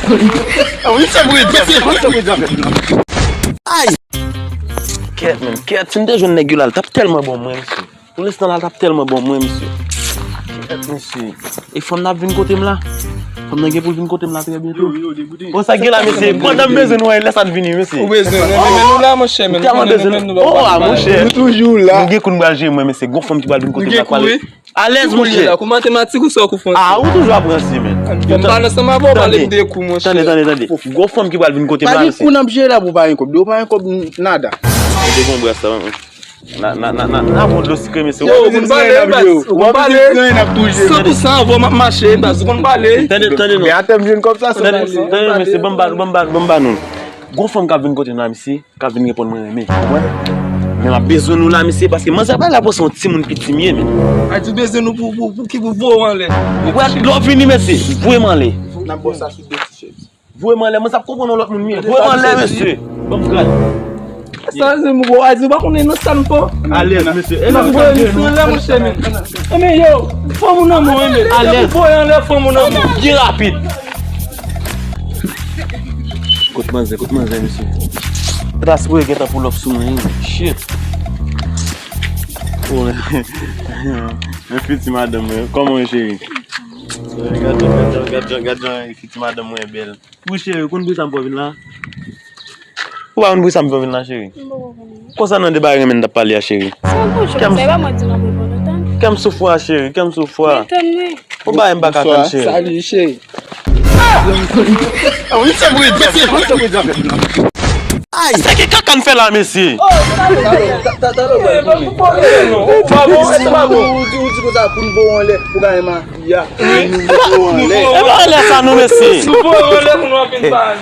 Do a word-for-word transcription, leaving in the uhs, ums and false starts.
Ay! Kèt, menm, kèt, si m te jwenn nèg yo la, l t ap tèlman bon mwen, mesye. Pou lenstan la, l t ap tèlman bon mwen, mesye. Kèt, mesye. E fanm nan ap vin kote m la? Fanm nan gen pou l vin kote m la trè byento. O, sa gen la, mesye. Pandan m bezwen nou, lè sa n vini, mesye. Ou bezwen nou, men nou la, monchè, men nou tèlman bezwen nou. O, a, monchè. Nou toujou la. Nou gen kou n pral jere mwen, mesye. Gon fanm ki pral vin kote m la, pral alèz, monchè. Kou matematik ou sa ou kou franse? A, ou toujou ap ranse, men. Fò m pale ansanm avè w, pale m de kou, monchè. Tande, tande, tande. Gon fanm ki pral vin kote m la, mesye. Pa gen kou n ap jere la pou pa gen kòb. Depi w pa gen kòb, nada. Mete bon bras la, man. Na, na, na, na, na bon dlo sikre, mesye. Yo, ou konn pale, baz. Ou konn pale. San pou san, avè w m ap mache, baz. Ou konn pale. Tande, tande, non. Men atè m jwenn kòb sa, san pou san. Tande, mesye, ban m ba nou, ban m ba nou, ban m ba nou. Gon fanm k ap vin kote m la, mesye, k ap vin reponn mwen renmen. Ou konprann? Men m ap bezwen nou la, mesye, paske manzè pa la pou se yon timoun piti m ye, men. A di w bezwen nou pou, pou, pou ki pou voye w anlè. Ou wè, lè w vini, mesye, voye m anlè. N ap ba w sa sou de ti chèz. Voye m anlè, mwen sa ap konprann yon lòt moun m ye. Voye m anlè, mesye. Ban m gad. Sa se mou a di, ou pa konnen nan sa m fò. Alèz, mesye. E nan voye m anlè, monchè, men. E men yo, fò moun nan mou, e men. Alèz. Voye anlè, fò moun nan mou. Byen rapid. Kot manzè, kot manzè, mesye. Tras voye gentan pou lòf sou mwen, wi. Shit. Oh, men fiti madanm mwen. Kòman w ye, cheri? Gad jan, gad jan, gad jan, gad jan fiti madanm mwen bèl. Wi, cheri, ou konn poukisa m fè w vin la? Ou pa konn poukisa m fè w vin la, cheri? M poko konnen. Konsa nan de bagay renmen n t ap pale a, cheri. Se yon gwo chòk, sa e pa mwen di nan bouy pran lontan. Kè m sou fou a, cheri, kè m sou fou a. Bon, bagay m pa ka tann, cheri. Salut, cheri. Ay, sa ki kaka n fè la, mesye? Ou di konsa pou n voye w anlè, ou ka renmen. Ya. E pa anlè sa non, mesye. Nou voye w anlè pou nou ap vin pa.